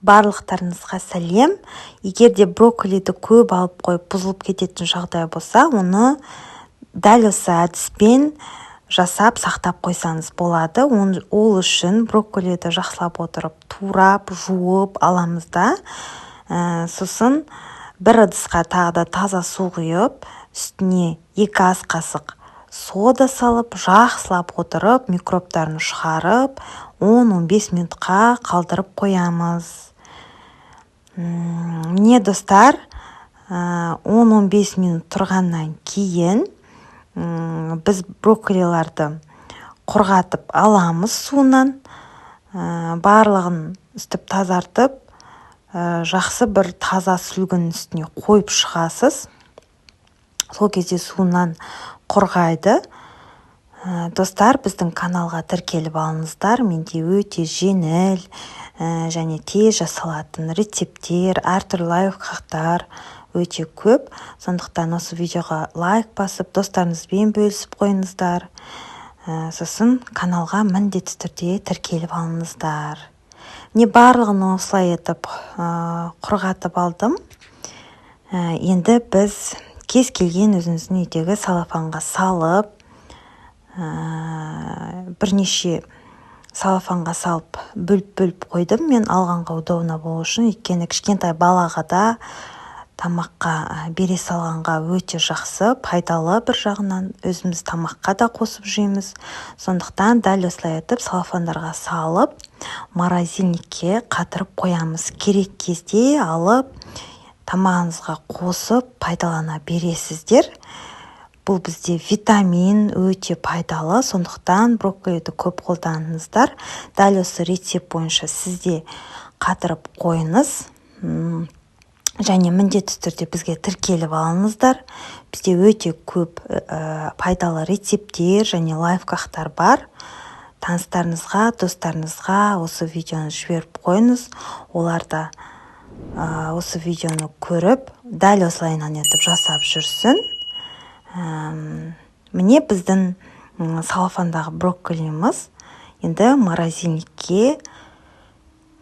Барлықтарыңызға сәлем! Егер де брокколиді көп алып қойып, бұзылып кететін жағдай болса, оны дәл осы әдіспен жасап, сақтап қойсаңыз болады. Ол үшін брокколиді жақсылап отырып турап, жуып аламыз да, сосын бір ыдысқа тағы да таза су құйып, үстіне 2 ас қасық сода салып, жақсылап отырып микробтарын шығарып, 10-15 минутқа қалдырып қоямыз. Міне, достар, 10-15 минут тұрғаннан кейін біз брокколиларды құрғатып аламыз суынан. Барлығын үстіп тазартып, жақсы бір таза сүлгінің үстіне қойып шығасыз. Сол кезде суынан құрғайды. Достар, біздің каналға тіркеліп алыңыздар. Менде өте жеңіл және тез жасалатын рецепттер, әртүрлі лайфхактар өте көп. Сондықтан осы видеоға лайк басып, достарыңызбен бөлісіп қойыңыздар. Сосын каналға міндетті түрде тіркеліп алыңыздар. Міне, барлығын осылай етіп құрғатып алдым. Енді біз кез келген өзіңіздің үйдегі целлофанға салып, бірнеше целлофанға салып, бөліп-бөліп қойдым мен, алғанға удобно болу үшін. Өйткені кішкентай балаға да тамаққа бере салғанға өте жақсы, пайдалы. Бір жағынан өзіміз тамаққа да қосып жейміз. Сондықтан дәл осылай етіп целлофандарға салып, морозильникке қатырып қоямыз. Керек кезде алып, тамағыңызға қосып, пайдалана бересіздер. Бұл бізде витамин, өте пайдалы. Сондықтан брокколиді көп қолданыңыздар. Дәл осы рецепт бойынша сіз де қатырып қойыңыз және міндетті түрде бізге тіркеліп алыңыздар. Бізде өте көп пайдалы рецепттер және лайфхактар бар. Таныстарыңызға, достарыңызға осы видеоны жіберіп қойыңыз. Олар да осы видеоны көріп, дәл осылайынан етіп жасап жүрсін. Міне, біздің целлофандағы брокколиміз. Енді морозильникке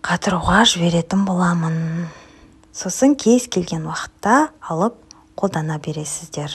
қатыруға жіберетін боламын. Сосын кез келген уақытта алып қолдана бересіздер.